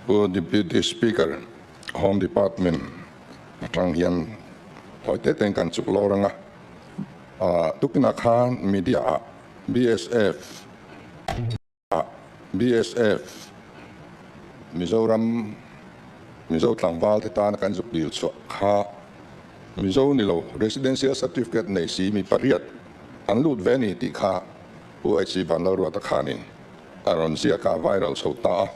Pu Deputy Speaker, Home Department atang hian thawi te tein kan chuk lawr anga, tukinah khan media ah BSF ah BSF Mizoram Mizo tlangval te tana kan zuk dil chhuah kha Mizo ni lo Residential Certificate nei si mi pariat an lut ve ni tih kha Pu HC Vanlalruata khanin a rawn ziak a, viral chho ta a,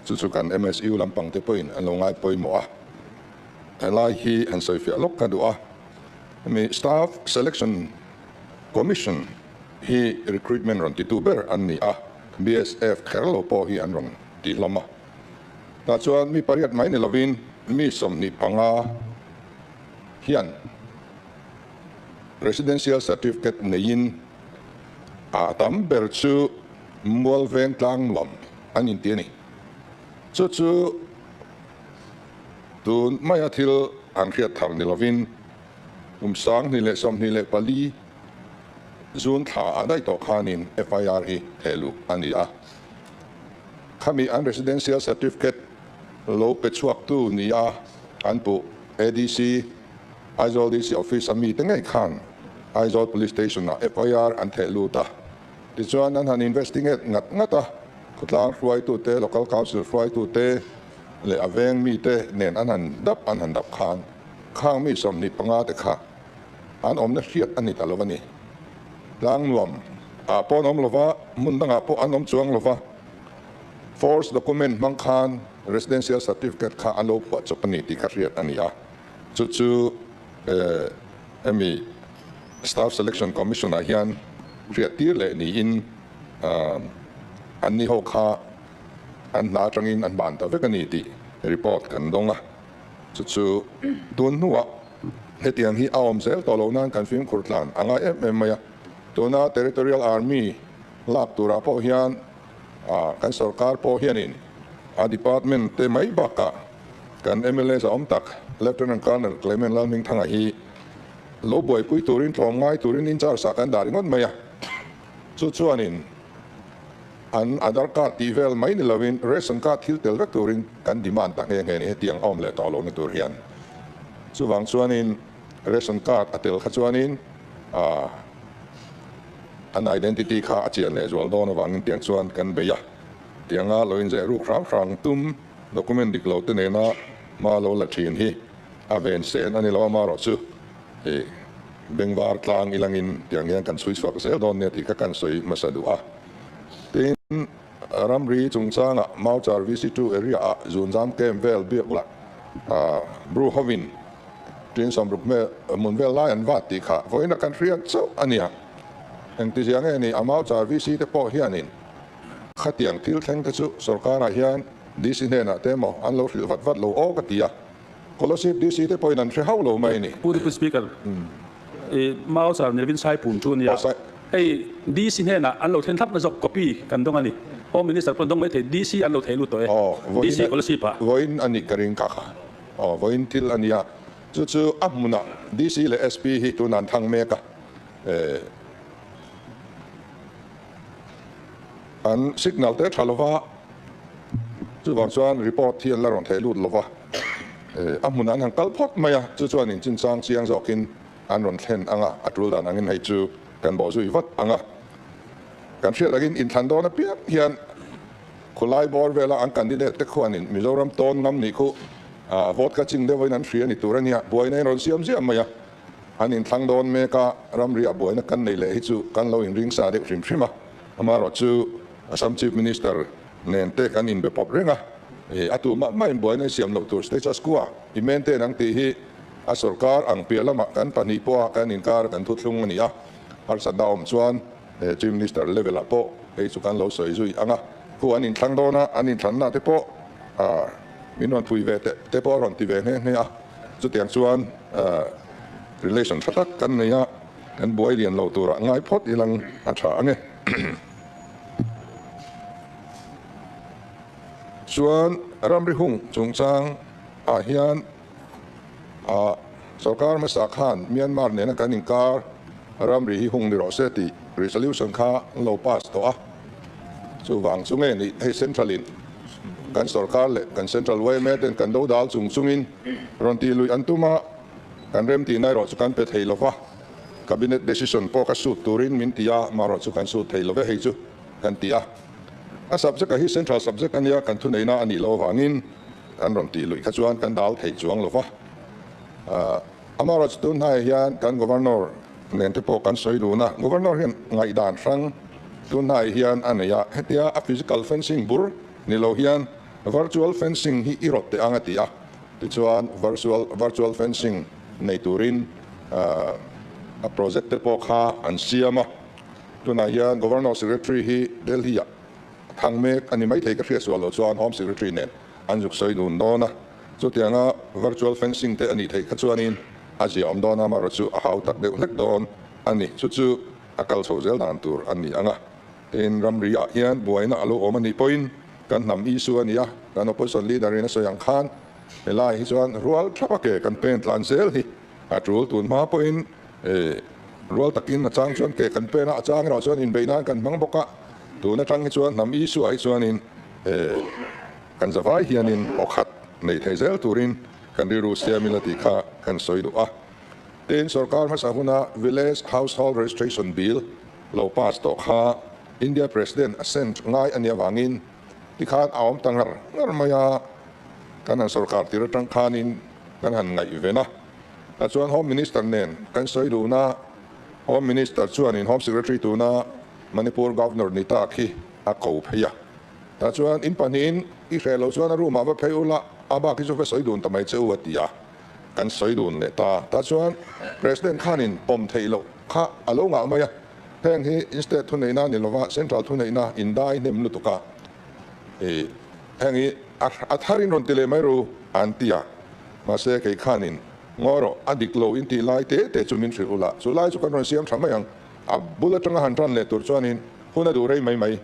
chu chu kan MSU lampang te pawhin an lo ngai pawimawh a. Helai hi han sawifiah lawk ka duh a, hemi Staff Selection Commission hi recruitment rawn titu ber an ni a, BSF kher lo pawh hi an rawn ti hlawm a. Tah chuan mi pariat mai ni lovin mi 25 hian Residential Certificate neiin a tam ber chu Mualveng tlang nuam an inti a ni. Chu chu tun maia thil an hriat thar ni lovin kum 2024 June thla ah daih tawh khanin FIR hi theh luh a ni a. Khami an Residential Certificate lo pe chhuaktu nia an puh ADC, Aizawl DC Office a mite ngei khan Aizawl Police Station ah FIR an theh lut a. Tichuan an han investigate ngat ngat a, khawtlang hruaitute, Local Council hruaitute leh a veng mite nen an han dap an han dap khan khang mi 25 te kha an awmna hriat a ni ta lo a ni. Tlang nuam ah pawh an awm lo va, hmun dangah pawh an awm chuang lo va, forged document hmang khan residential certificate kha an lo phuah chawp a ni tih kha hriat a ni a. Chu chu hemi Staff Selection Commission ah hian hriat tir leh niin an ni ho kha an hna atangin an ban ta vek a ni tih report kan dawng a. Chu chu tun hnuah hetiang hi a awm zel tawh loh nan kan fimkhur tlan a ngai em em mai a. Tuna Territorial Army lak turah pawh hian kan sorkar pawh hianin a department te mai bakah kan mla za awm tak Lieutenant Colonel Clement Lalhmingthanga hi lo buaipui turin tlawm ngai turin in charge ah kan dah ringawt mai a. Chu chuanin an Aadhaar card tih vel mai ni lovin ration card thil tel vek turin kan demand ta nghe nghe ni hetiang a awm leh tawh lohna tur hian. Chuvang chuanin ration card a tel kha chuanin an identity kha a chian leh zual dawn avangin tiang chuan kan bei a. Tianga lo inzeh ruk hrang hrang tum document dik lo te nena hma lo la thin hi a ven sen a ni lo amarawh chu i bengvar tlang ilangin tiang hian kan chhui chhuak zel dawn nia tih kha kan sawi hmasa duh a. Tin, ramri chungchangah Mauchar VC2 area ah Zunzam camp vel biak lah Bru hovin tin 60 hmel hmun vel lai an vat tih kha vawiin a kan hriat chauh a nia. Engtizia nge ni a Mauchar VC te pawh hianin Khatiang thil thleng te chu sorkarah hian DC hnenah te emaw an lo hrilh vat vat lo aw ka ti a, Kolasib DC te pawhin an hre hauh lo mai a ni. Pu Deputy Speaker, i Mau Sir Nevin Saipum chu a nia. Hei DC hnenah an lo thlen thlap na zawk copy kan dawng a ni. Home Minister pawh an dawng maithei DC an lo thei lut tawh e. DC Kolasib ah. Vawiin a nih ka ring kha kha. Aw vawiin thil a nia. Chu chu a hmunah DC leh SP hi tunah an thang mek a. An signal te tha lova, chuvang chuan report hi an la rawn theh lut lova, a hmunah an han kal phawt mai a, chu chuan inchinchang chiang zawkin an rawn thlen ang a, a tul dan angin hei chu kan bawh zui vat ang a. Kan hriat angin inthlan dawn apiang hian khulai bawr vela an candidate te khuanin Mizoram tawn ngam nih khu vote ka ching deuhin an hria ni tur a nia, buaina in rawn siam ziah mai a. An inthlang dawn mek a, ramri a buaina kan nei leh hi chu kan lo inring sa deuh hrim hrim a. Amaherawh chu Assam Chief Minister nen te kan inbe pawp reng a, a tu mah mah in buaina i siam loh tur status quo i maintain ang tih hi a sorkar ang piah lamah kan pahnih pawha kan inkar kan thuthlung a ni a. Harsatna awm chuan Chief Minister level ah pawh hei chu kan lo sawi zui ang a, khu an inthlang dawn a, an inthlanna te pawh min rawn phui ve te pawh a rawn ti ve nghe nghe a. Chutiang chuan relation tha tak kan nei a, kan buai lian lo turah ngai phawt ilang a tha ang e. Chuan ramri hung chungchang ah hian sorkar hmasa khan Myanmar nena kan inkar ramri hi hung ni rawh se tih resolution kha an lo pass tawh a, chuvang chu nge ni hei central in. Kan sorkar leh kan Central yma ten kan do dal chung chungin rawn tih luih an tum a, kan remtihna erawh chu kan pe thei lova, Cabinet decision pawh ka sut turin min ti a, marawh chu kan sut thei love hei chu kan ti a. A subject a hi Central subject a nia, kan thuneihna a nih loh avangin an rawn tih luih kha chuan kan dal thei chuang lova. Amaherawhchu tun hnaiah hian kan Governor nen te pawh kan sawi dun a, Governor hian ngaihdan hrang tun hnaiah hian a nei a, hetia a physical fencing bur ni lo hian virtual fencing hi i rawt teh ang a ti a, tichuan virtual virtual fencing nei turin a project te pawh kha an siam a, tunah hian Governor Secretary hi Delhi ah thang mek a ni maithei ka hriat sual loh chuan Home Secretary nen an zuk sawi dun dawn a. Chutianga virtual fencing te a nih theih kha chuanin a zia awm dawn a, amaherawh chu a hau tak deuh hlek dawn a ni. Chu chu a kal chho zel dan tur a ni ang a. Tin, ramri ah hian buaina a lo awm a nih pawhin kan hnam issue a ni a, kan opposition leader in a sawi ang khan helai hi chuan rual thap a ke kan pen tlan zel hi a tul. Tun hma pawhin rual takin a chang chuan ke kan pen a, a chang erawh chuan inbeih nan kan hmang bawk a. Tun atang hi chuan hnam issue ah hi chuanin Kan zavai hianin aw khat nei thei zel turin kan rilru siam ila tih kha kan sawi duh a. Tin, sorkar hmasa huna Village Household Registration Bill lo pass tawh kha India President a sent ngai a nih avangin tikhan a awm ta ngar ngar mai a, kan han sorkar tir atang khanin kan han ngaihven a. Tah chuan Home Minister nen kan sawi duhna Home Minister chuanin Home Secretary tuna Manipur Governor ni tak hi a ko phei a. Tah chuan in pahnihin i hreh loh chuan a room ah va phei ula, a bak hi chu va sawi dun ta mai che u a ti a, kan sawi dun leh ta. Tah chuan President khanin pawm theih loh kha a lo ngah mai a, heng hi in state thuneihna ni lova central thuneihna in dai hnem lutuk a, i heng hi a tharin rawn ti leh mai ru an ti a, mahse kei khanin ngawi rawh a dik lo in tih lai te te chu min hrilh ula, chu lai chu kan rawn siam tha mai ang, a bul atanga han tan leh tur chuanin hun a duh rei mai mai.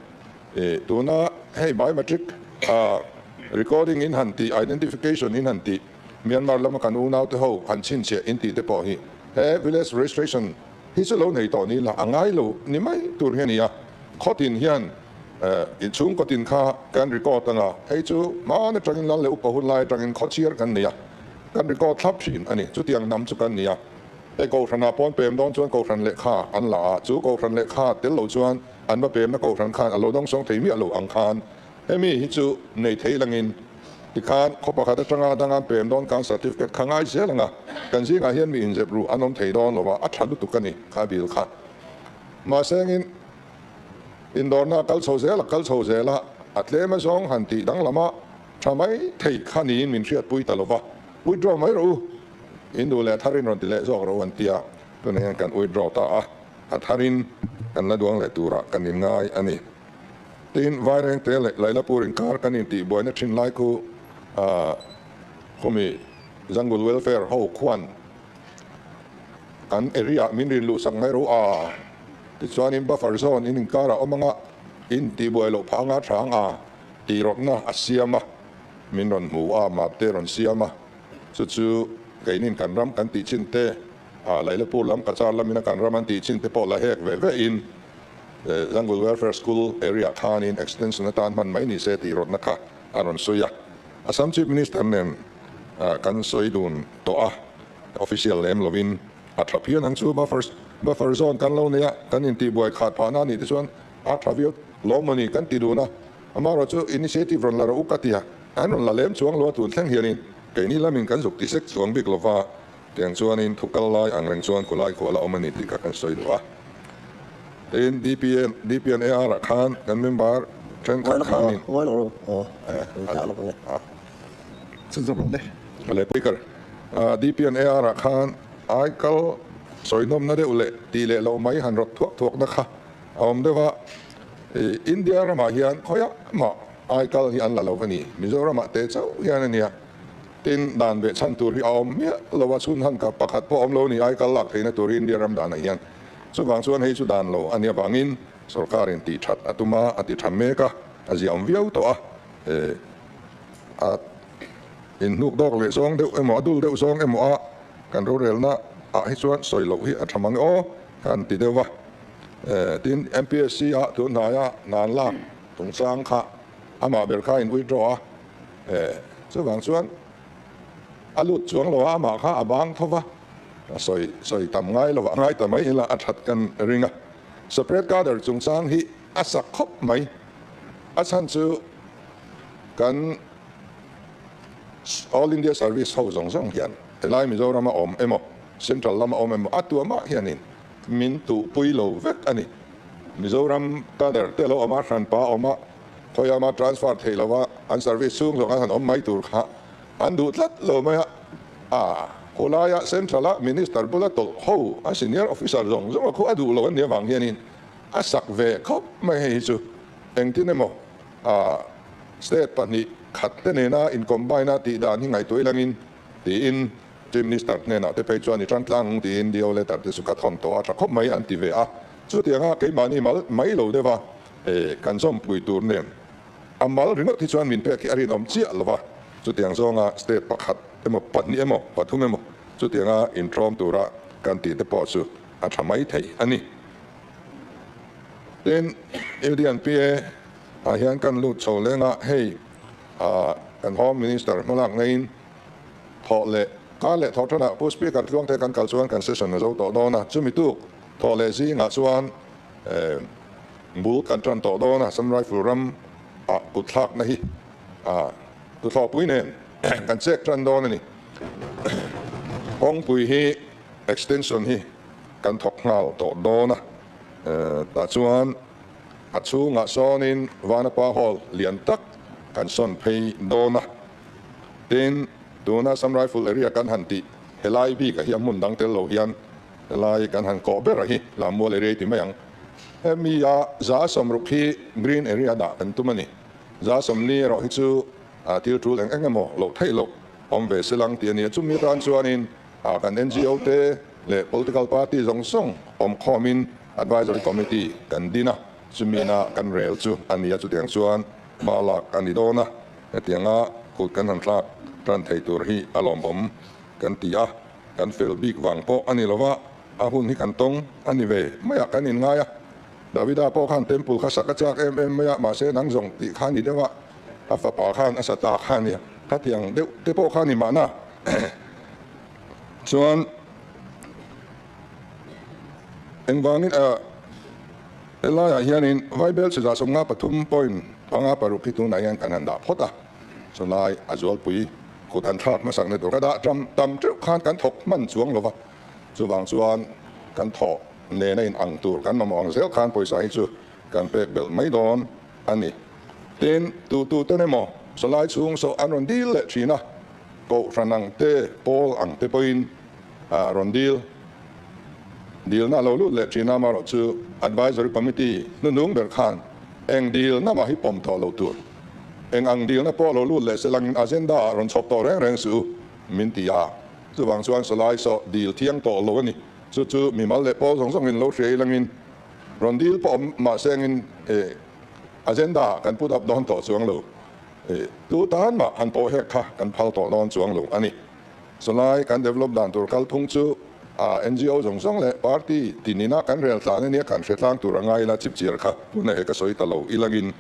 Tuna hei biometric recording in han tih, identification in han tih, Myanmar lama kan unaute ho han chhinchhiah in tih te pawh hi he village registration hi chu lo nei tawh ni la a ngai lo ni mai tur hi a ni a. Khawtin hian inchhung kawtin kha kan record anga hei chu hmaan atangin lal leh upa hun lai atangin khawchhiar kan nei a, kan record thlap thin a ni. Chutiang hnam chu kan ni a. Hei kohhranah pawn pem dawn chuan kohhran lehkha an la a, chu kohhran lehkha tel lo chuan An va pemna kohhran khan a lo dawngsawng thei miah lo ang khan hemi hi chu nei thei langin tikhan khaw pakhat atanga danga pem dawn khan certificate kha ngai zel anga kan zingah hian mi inzep ru an awm thei dawn lo a, a tha lutuk a ni kha bill kha. Mahsengin indawrna a kal chho zel a kal chho zel a, a tlem azawng han tih danglama tha mai thei kha niin min hriatpui ta lo va, withdraw mai rawh u, in duh leh tharin rawn ti leh zawk rawh u an ti a, tunah hian kan withdraw ta a. A tharin kan la duang leh turah kan inngai a ni. Tin, Vairengte leh Lailapur inkar kan intihbuaina thin lai khu khumi Jungle Welfare ho khuan kan area min rin luhsak mai ro a, tichuanin buffer zone in inkarah awm anga intihbuai loh phah anga tha anga tih rawtna a siam a, min rawn hmu a, map te rawn siam a, chu chu keinin kan ram kan tih chin te. A Lailapur lam Cachar lamina kan ram an tih chin te pawh la hek ve ve in Jungle Welfare School area khanin extension atan hman mai ni se tih rawtna kha a rawn sawi a. Assam Chief Minister nen kan sawi dun tawh a, official lem lovin a tha phian ang chu buffer buffer zone kan lo nei a, kan intihbuai khat phahna a nih te chuan a tha viau lawm a ni kan ti dun a. Amaherawh chu initiative rawn la rawh u ka ti a, an rawn la lem chuang lo a tun thleng hianin keini lamin kan zuk ti sek chuang bik lova. Tiang chuanin thu kal lai ang reng chuan khulai khu a la awm a ni tih kha kan sawi duh a. Tin, DPN, DPN AR ah khan kan member thenkhat khanin. Le Speaker, DPN AR ah khan ai kal sawi hnawmna deuh leh tih leh loh mai han rawt thuak thuakna kha a awm deuh a. India ramah hian khawiah mah ai kal hi an la lo a ni. Mizoramah te chauh hian a nia. Tin, dan ve chhan tur hi a awm miah lo a, chhun han kap pakhat pawh a awm lo a ni, ai kal lak theihna tur hi India ram danah hian. Chuvang chuan hei chu dan lo a nia vangin sorkarin tih that a tum a, a ti tha mek a, a ziaawm viau tawh a, a inhnuk dawk leh zawng deuh emaw, a dul deuh zawng emaw a kan rorelna ah hi chuan sawi loh hi a tha mang e aw kan ti deuh va. Tin, MPSC ah tun hnaia nan lak chungchang kha amah ber kha in withdraw a. Chuvang chuan a lut chuang lo a, amah kha a bang tho va, a sawi sawi tam ngai lo a, ngai ta mai ila a that kan ring a. Separate cadre chungchang hi a sak khawp mai. A chhan chu kan All India Service ho zawng zawng hian helai Mizoram a awm emaw Central lama awm emaw a tuamah hianin min tuhpui lo vek a ni. Mizoram cadre te lo awm a, hranpa awm a, khawiama transfer theih lova an service chhung zawng an han awm mai tur kha an duh tlat lo mai a. A khawlaia Central a Minister bula tawlh ho a senior officer zawng zawng a khu a duh lo an nih avang hianin a sak ve khawp mai hei hi chu engtin emaw a state pahnih khat te nena in combine a tih dan hi ngaihtuah ilangin tiin Chief Minister hnenah te phei chuan i tan tlang tiin DO letter te chu ka thawn tawh a tha khawp mai an ti ve a. Chutianga keimahni mal mai lo deuh a kan zawmpui tur nen a mal ringawt hi chuan min pek hi a rinawm chiah lo va. Chutiang zawnga state pakhat emaw pahnih emaw pathum emaw chutianga intrawm tura kan tih te pawh chu a tha mai thei a ni. Tin, UDNPA ah hian kan lut chho leng a, hei kan Home Minister hmalak neiin thawh leh kar leh thawh thanah Pu Speaker tluangte kan kal chuan kan session a zo tawh dawn a, chumi tuk thawh leh zingah chuan bul kan tan tawh dawn a, Assam Rifle ram ah kut thlakna hi tuthlawhpui nen kan chek tan dawn a ni. Kawngpui hi extension hi kan thawk nghal tawh dawn a, tah chuan a chhungah sawnin Vanapa Hall lian tak kan sawn phei dawn a. Tin, tuna Assam Rifle area kan han tih helai bikah hi a hmun dang tel lo hian helai kan han kawh ber a hi Lammual area i ti mai ang. Hemi a 60 hi green area dah kan tum a ni. 40 erawh hi chu thil tul eng eng emaw loh theih loh awm ve se lang tih a ni a. Chumi atan chuanin kan NGO te leh political party zawng zawng awm khawmin advisory committee kan din a, chumina kan rel chu a ni a. Chutiang chuan hma lak a ni dawn a. Hetianga kut kan han thlak tan thei tur hi a lawmawm kan ti a, kan fel bik vang pawh a ni lova, a hun hi kan tawng a ni ve mai a, kan inngai a. Davida pawh khan temple kha sak a chak em em mai a, mahse nang zawng tih kha ni deuh a, a fapa khan a sa ta kha a nia, khatiang deuh te pawh kha a ni mahna. Chuan engvangin a. Helaiah hianin Vaibel chi 53.56 hi tunah hian kan han dah phawt a, chulai a zualpui kut han thlak hmasakna tur ka dah tam tam teuh khan kan thawk hman chuang lova, chuvang chuan kan thawh nena in ang tur kan mamawh ang zel khan pawisa hi chu kan pek belh mai dawn a ni. Tin, tu tu ten emaw chulai chhung saw an rawn dil leh thin a, Kohhran ang te, pawl ang te pawhin rawn dil. Dilna a lo lut leh thin a, amaherawh chu Advisory Committee hnuhnung ber khan eng dilna mah hi pawm tawh lo tur, eng ang dilna pawh lo lut leh selangin agenda ah rawn chhawp tawh reng reng suh u min ti a. Chuvang chuan Salai saw dil thiang tawh lo a ni. Chu chu mimal leh pawl zawng zawngin lo hria ilangin rawn dil pawh awm mahse engin agenda ah kan put up dawn tawh chuang lo. Tu tan mah han pawh hek kha kan phal tawh dawn chuang lo a ni. Chulai kan develop dan tur kalphung chu NGO zawng zawng leh party tinina kan rel tlan ania kan hre tlang tur a ngai ila chipchiar kha tuna he ka sawi ta lo ilangin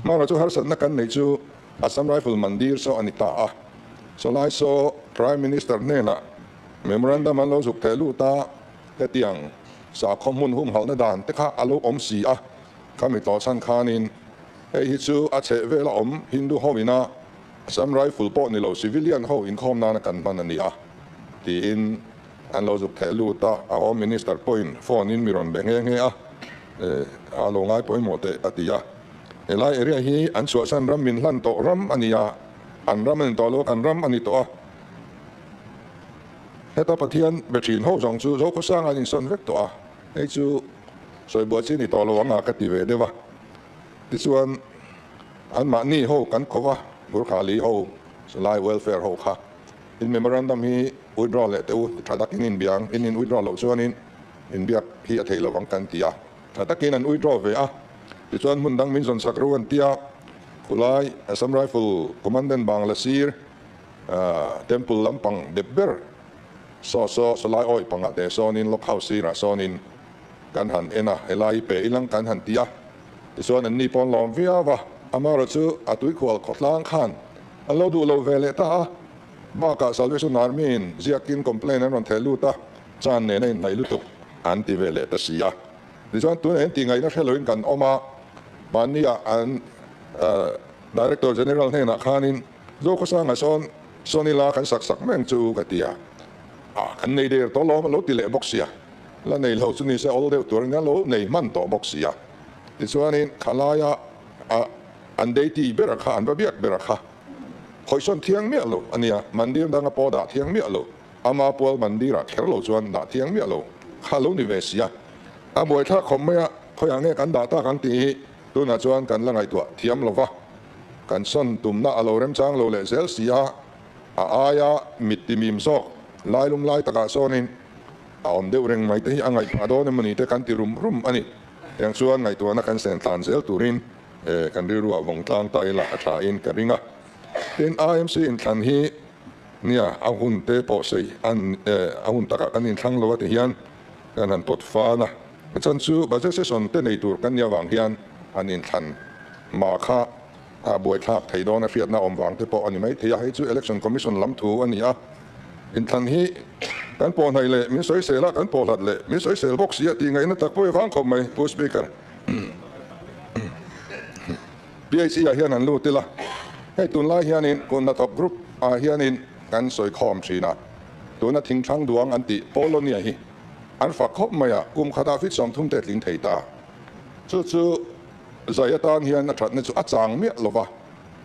hmara chu harsatna kan neih chu Assam Rifle Mandir saw a ni ta a. Chulai saw Prime Minister hnenah memorandum an lo zuk theh lut a, hetiang sakhaw hmun humhalhna dan te kha a lo awm si a, khami tawh chhan khanin hei hi chu a chheh vela awm Hindu ho ina Assam Rifle pawh ni lo civilian ho inkhawm nana kan hman a ni a, tiin an lo zuk theh lut a, a Home Minister pawhin phone in mi rawn be nghe nghe a, a lo ngai pawimawh teh a ti a. Helai area hi an chhuahsan ram min hlan tawh ram a ni a, an ram a ni tawh lo, kan ram a ni tawh a. Heta Pathian be thin ho zawng chu Zokhawsanga an insawn vek tawh a, hei chu sawi buai chi ni tawh lo ang a ka ti ve deuh a. Tichuan anmahni ho kan ko va, Gurkhali ho, Salai Welfare ho kha in memorandum hi withdraw leh teh u, tha takin in biang, in in withdraw loh chuanin inbiak hi a theih lovang kan ti a, tha takin an withdraw ve a. Tichuan hmun dang min zawn sak ru an ti a, khulai Assam Rifle Commandant Bangla sir Temple lampang dep ber saw saw Salai awih pangah te sawnin Log House sirah sawnin kan han en a, helai pe ilang kan han ti a. Tichuan anni pawn lawm viau a, amaherawh chu a tuikhual khawtlang khan An lo duh lo ve leh ta a, bakah Salvation Army in ziakin complaint an rawn theh lut a, chan nen a inhnaih lutuk an ti ve leh ta si a. Tichuan tunah hian tihngaihna hre loin kan awm a, mahnia an Director General hnenah khanin Zokhawsanga sawn Sonila kan sak sak meng chu ka ti a, ah kan nei der tawh lawm a lo ti leh bawk sia, la nei lo chu nise awl deuh tur ania lo nei hman tawh bawk sia. Tichuanin khalaia a an deity bera kha an va biak bera kha hawisawn thiang miah lo a nia, mandir danga pawh dah thiang miah lo, ama pual mandirah kher lo chuan dah thiang miah lo kha lo ni ve sia. A buaithlak khawp mai a, khawiah nge kan dah tak ang tih hi tunah chuan kan la ngaihtuah thiam lo va, kan sawn tumna a lo remchang lo leh zel si a, a aia mit timim zawk lailum lai takah sawnin a awm deuh reng mai te hi a ngaihtuah dawn emawni te kan ti rum rum a ni. Tiang chuan ngaihtuahna kan sen tlan zel turin kan rilruah vawng tlang ta ila a tha in ka ring a. Tin, IMC inthlan hi nia a hun te pawh sei an a hun takah kan inthlang lo a ti hian kan han pawt fan a. A chan chu budget session te nei tur kan nih avang hian an inthlan mah kha a buaithlak thei dawn a hriatna awm vang te pawh a ni mai thei a. Hei chu Election Commission lam thu a ni a. Inthlan hi kan pawh hnaih leh min sawisel a, kan pawh hlat leh min sawisel bawk si a tih ngaihna tak pawh i vang khawp mai, Pu Speaker. PHE ah hian an lut ila, hei tunlai hianin kun hnathawk group ah hianin kan sawi khawm thin a, tuna thingthlang duang an tih Polonia hi an fak khawp mai a, kum khatah fit 30 te tling thei ta. Chu chu zai atan hian a thatna chu a chang miah lova.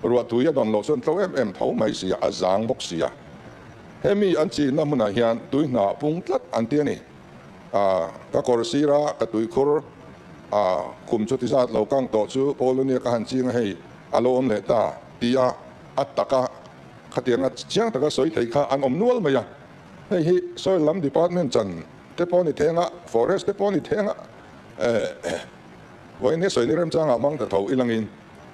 Ruahtui a dawn loh chuan tlo em em tho mai si a, a zang bawk si a. Hemi an chinna hmunah hian tui hna pung tlat an ti a ni. A, ka kawr sir a, ka tui khur a, kum chu ti zat lo kang tawh chu Polonia ka han ching a hei, a lo awm leh ta ti a, a taka khatianga chiang taka sawi thei kha an awm nual mai a. Hei hi soil lam department chan te pawh ni theng a, forest te pawh ni theng a, eh, vawiin hi sawi ni remchangah hmang ta tho ilangin.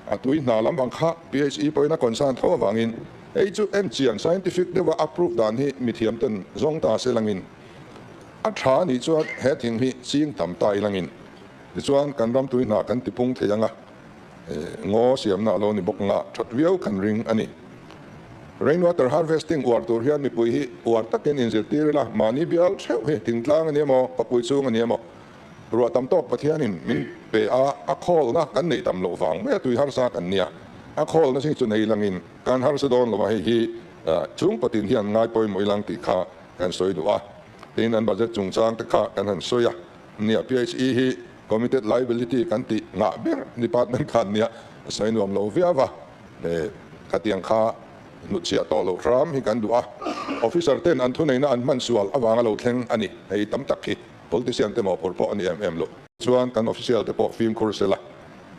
A tui hna lam ang kha PHE pawhin a concern tho avangin hei chu en chian scientific deuha approve dan hi mithiam ten zawng ta se langin a tha anih chuan he thing hi ching tam ta ilangin tichuan kan ram tui hna kan tipung thei anga ngaw siamna a lo ni bawk nga that viau kan ring a ni. Rainwater harvesting uar tur hian mipui hi uar takin inzirtir ila mahni bial theuh hi thingtlang a ni emaw khawpui chhung a ni emaw Ruah tam tawk Pathianin min pe a, a khawlna kan neih tam loh vang mai a tui harsa kan nia. A khawlna hi chu nei langin kan harsa dawn lo a, hei hi chung patin hian ngai pawimawh ilang tih kha kan sawi duh a. Tin, an budget chungchang te kha kan han sawi a nia. PHE hi committed liability kan tih ngah ber department khan nia, a sawi nuam lo viau a, khatiang kha hnutchhiah tawh loh hram hi kan duh a. Officer ten an thuneihna an hman sual avanga lo thleng a ni, hei tam tak hi. Politician te mawhphurh pawh a ni em em lo. Chuan kan official te pawh fimkhur sela,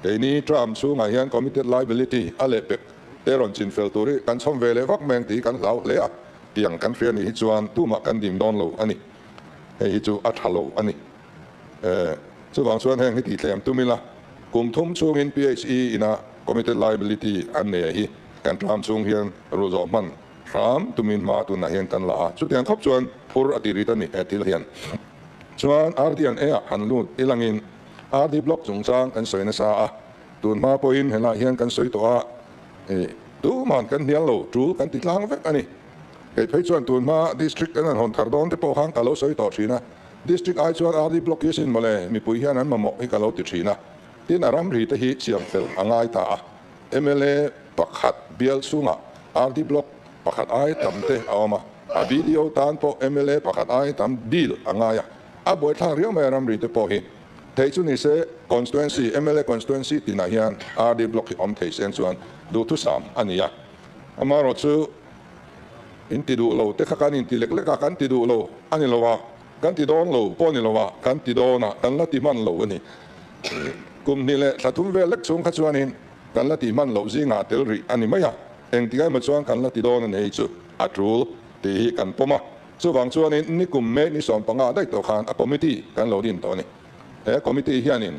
keini term chhungah hian committed liability a lehpek te rawn chinfel tur hi kan chhawm ve leh vak mai ang tih hi kan hlau hle a, tiang kan hria nih hi chuan tumah kan dim dawn lo a ni. Hei hi chu a tha lo a ni. Chuvang chuan heng hi tihthlem tum ila, kum thum chhungin PHE ina committed liability an nei hi kan term chhung hian rul zawh hman Hram tumin hma tunah hian kan la a, chutiang khawp chuan phur a ti rit a ni he thil hian. Chuan RD an A ah han lut ilangin RD block chungchang kan sawi nasa a, tun hma pawhin helaiah hian kan sawi tawh a, ih tuman kan hnial lo tul kan ti tlang vek a ni. Kei phei chuan tun hma district an han hawn thar dawn te pawh khan ka lo sawi tawh thin a, district ai chuan RD block hi sin mawle mipui hian an mamawh hi ka lo ti thin a, tin a ramri te hi siam fel a ngai ta a. Mla pakhat bial chhungah RD Block pakhat ai tam te a awm a, a BDO tan pawh mla pakhat ai tam deal a ngai a, a buaithlak riau mai a ramri te pawh hi. Thei chu ni se constituency, mla constituency tinah hian RD Block hi awm thei seng chuan duhthusam a ni a. Amaherawh chu in ti duh lo te kha kan inti lek lek a, kan ti duh lo a ni lo a, kan ti dawn lo pawh a ni lo a, kan ti dawn a, kan la ti hman lo a ni. Kum hnih leh thla thum vel lek chhung kha chuanin kan la tih hman loh zingah tel rih a ni mai a, engtik emaw chuan kan la ti dawn a ni chu a tul tih hi kan pawm a. Chuvang chuanin nikum May ni 15 daih tawh khan a committee kan lo din tawh a ni. He committee hianin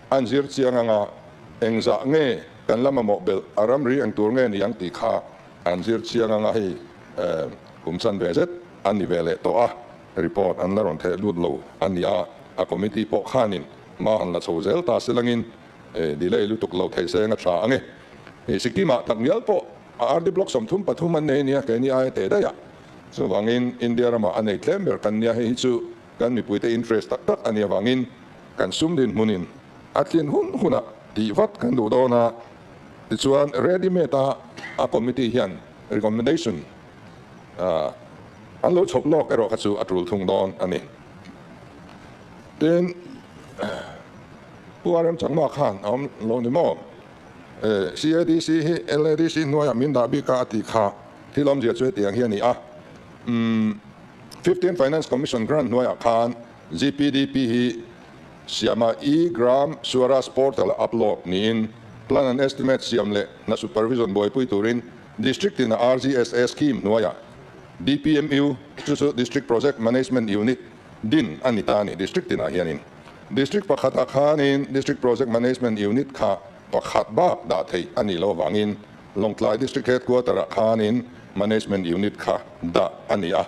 an zir chiang anga engzah nge kan la mamawh belh a ramri eng tur nge ni ang tih kha an zir chiang anga hei kum chan ve zet a ni ve leh tawh a. Report an la rawn theh lut lo a ni a, a committee pawh khanin hma han la chho zel ta se langin delay lutuk lo thei seng a tha ang e. Sikkim-ah tak ngial pawh A RD Block 33 an nei nia keini aia teh daih a. Chuvangin India ramah a nei tlem ber kan nia, hei hi chu kan mipuite interest tak tak a nih avangin kan sum dinhmunin a tlin hun hunah tih vat kan duh dawn a. Tichuan ready made a a committee hian recommendation an lo chhawp lawk erawh kha chu a tul thung dawn a ni. Tin, Pu RM Chakma khan a awm lo ni maw? CADC hi LADC hnuaiah min dah bik a a tih kha thil awmzia chu hetiang hi a ni a. Umm 15 Finance Commission grant hnuaiah khan GPDP hi siama e-Gram Swaraj portal a upload niin plan and estimate siam leh hna supervision buaipui turin District ina RGSA scheme hnuaiah DPMU chu chu District Project Management Unit din a ni ta a ni. District tinah hianin District pakhatah khanin District Project Management Unit kha pakhat bak dah theih a nih loh avangin Lawngtlai District Headquarter-ah khanin Management Unit kha dah a ni a.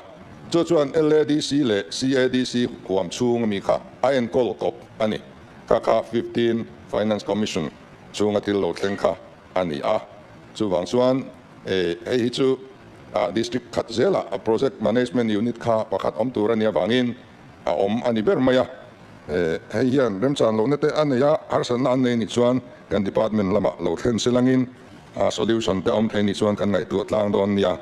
Chu chuan LADC leh CADC huam chhung ami kha a enkawl kawp a ni. Kha kha 15 Finance Commission chhunga thil lo thleng kha a ni a. Chuvang chuan hei hi chu District khat zelah Project Management Unit kha pakhat awm tur a nih avangin a awm a ni ber mai a. Hei hian remchan lohna te a nei a, harsatna an nei nih chuan kan department lamah lo thlen se langin solution te awm thei nih chuan kan ngaihtuah tlang dawn nia.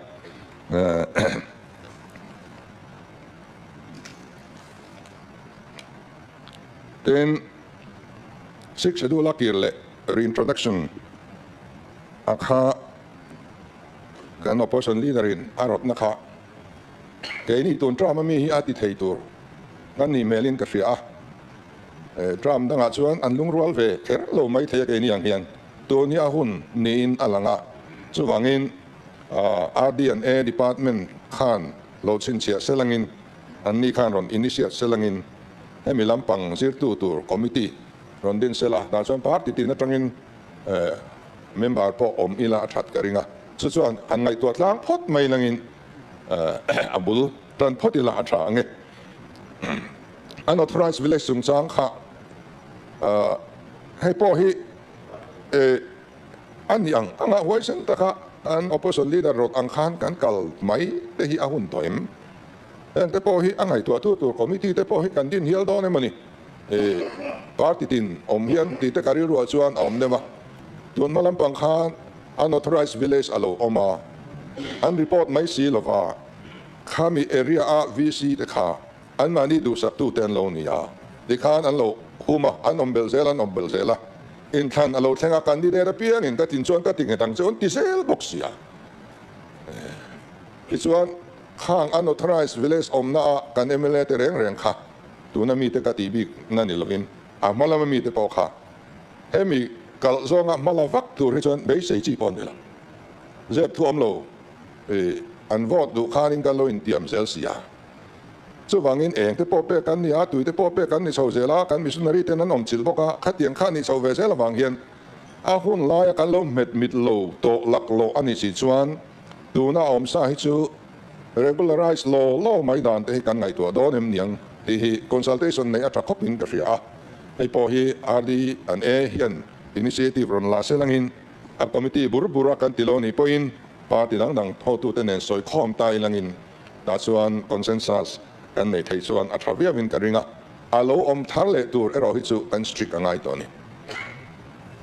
Tin, Sixth Schedule a kir leh reintroduction a kha kan opposition leader in a rawtna kha Keini tun term a mi hi a ti thei tur kan nih hmelin ka hria a, term dangah chuan an lungrual ve kher lo mai thei a keini ang hian tun hi a hun niin a lang a, chuvangin RD and A department khan lo chhinchhiah selangin anni khan rawn initiate selangin hemi lampang zirtu tur committee rawn din sela tah chuan party tin atangin member pawh awm ila a that ka ring a, chu chuan an ngaihtuah tlang phawt mai langin a bul tan phawt ila a tha ang e. Unauthorized village chungchang kha hei pawh hi a ni ang anga huaisen taka an opposition leader rawt ang khan kan kal mai te hi a hun tawh em? Heng te pawh hi a ngaihtuahtu tur committee te pawh hi kan din hial dawn em a ni? Party tin awm hian tih te ka rilruah chuan a awm deuh a. Tun hma lampang khan unauthorized village a lo awm a, an report mai si lova, khami area a VC te kha anmahni duhsaktu te an lo ni a, tikhan an lo hum a, an awm belh zel an awm belh zel a, inthlan a lo thleng a, candidate apiangin ka tin chuan ka ti nghet ang che an ti zel bawk si a. Tichuan khang unauthorized village awmna a kan mla te reng reng kha tuna mite ka tih bik na ni lovin a hma lama mite pawh kha hemi kalh zawnga hma la vak tur hi chuan beisei chi pawh a ni lo. Zep thu awm lo i an vote duh khanin kan lo intiam zel si a. Chuvangin eng te pawh pek an ni a, tui te pawh pek an ni chho zel a, kan missionary ten an awm chilh bawk a, khatiang kha a nih chho ve zel avang hian a hun laia kan lo hmet mit lo tawh lak loh a nih si chuan tuna a awm sa hi chu Regularize law law mai dan te hi kan ngaihtuah dawn em niang tih hi consultation neih a tha khawp in ka hria a. Hei pawh hi RD and A hian initiative rawn la se langin a committee bur bur a kan ti lo nih pawhin party dang dang hotute nen sawi khawm ta ilangin tah chuan consensus kan nei thei chuan a tha viau in ka ring a. A lo awm thar leh tur erawh hi chu kan strict a ngai tawh a ni.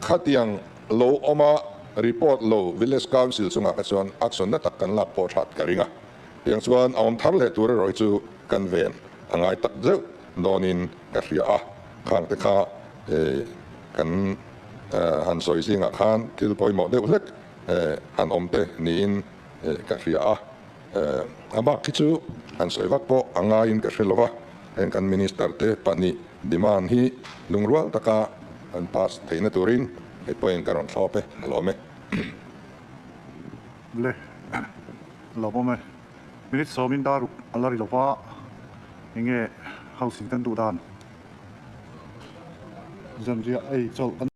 Khatiang Lo awm a, report lo Village Council chungah kha chuan action na tak kan lak pawh that ka ring a, tiang chuan a awm thar leh tur erawh hi chu kan ven a ngai tak zeuh dawnin ka hria a, khang te kha kan han sawi zingah khan thil pawimawh deuh hlek han awm te niin ka hria a, a bak khi chu han sawi vak pawh a ngaiin ka hre lo va, heng kan Minister te pahnih demand hi lungrual taka an pass theihna turin hei pawhin ka rawn thlawp e, a lawm e. Le, lawmawm e. Minute sawmin dar ruk a la ri lova, enge house in kan duh dan? Zanriah ei chawlh kan.